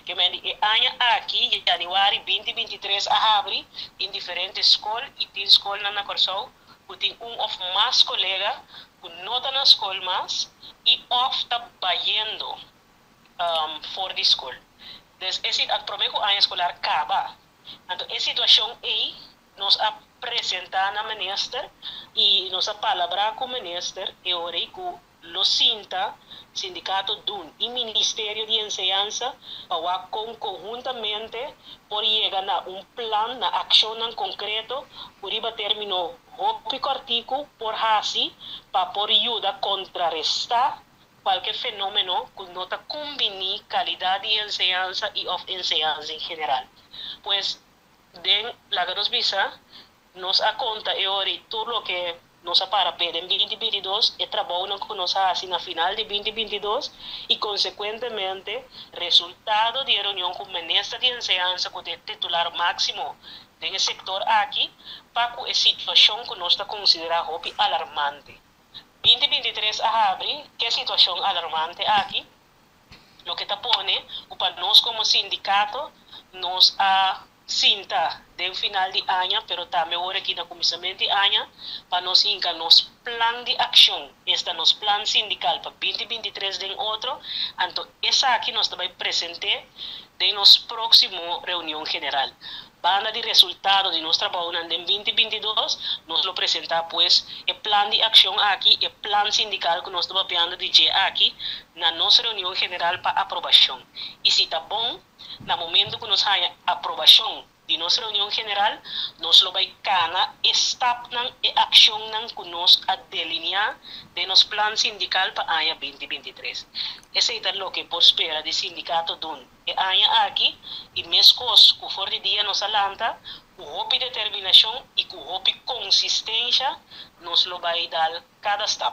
Ke men e aña aki, yanüari 2023 a habri den diferente skol i tin skolnan na Kòrsou ku tin un òf mas kolega ku no ta na skol mas i òf ta bayendo for di skol. Dus e sit promé ku aña eskolar kaba. Anto e situashon ei nos a presentá na minister i nos a palabrá ku minister e ora ei ku lo sinta Sindikato DUN i Ministerio di Enseñansa pa wak kon konhuntamente por yega na un plan, na akshonnan konkreto ku riba término hopi kòrtiku por hasi pa por yuda kontrarestá kualke fenómeno ku no ta kumbiní kalidat di enseñansa i òf enseñansa en general. Pues den laga nos bisa, nos a konta e ora i tur loke nos a para p'e den 2022, e trabounan ku nos a hasi na final di 2022 i konsekuentemente resultado di e reunion ku Minister di Enseñansa ku ta e titular máksimo den e sektor aki pa ku e situashon ku nos ta konsiderá hopi alarmante. 2023 a habri ku e situashon alarmante aki, loke ta pone ku pa nos komo sindikato nos a sinta den final di aña, pero tambe awor aki na kuminsamentu di aña, pa nos hinka nos plan di akshon, esta nos plan sindikal pa 2023 den otro. Anto esaki nos ta bai present'é den nos próksimo reunion general. Banda di resultado di nos trabounan den 2022, nos lo presentá pues e plan di akshon aki, e plan sindikal ku nos ta papiando di dje aki, na nos reunion general pa aprobashon. I si ta bon, na momento ku nos haña aprobashon di nos reunion general, nos lo bai kana e stapnan, e akshonnan ku nos a delineá den nos plan sindikal pa aña 2023. Esei ta loke por spera di Sindikato DUN e aña aki i meskos ku for di dia nos a lanta, ku hopi determinashon i ku hopi konsistensha nos lo bai dal kada stap.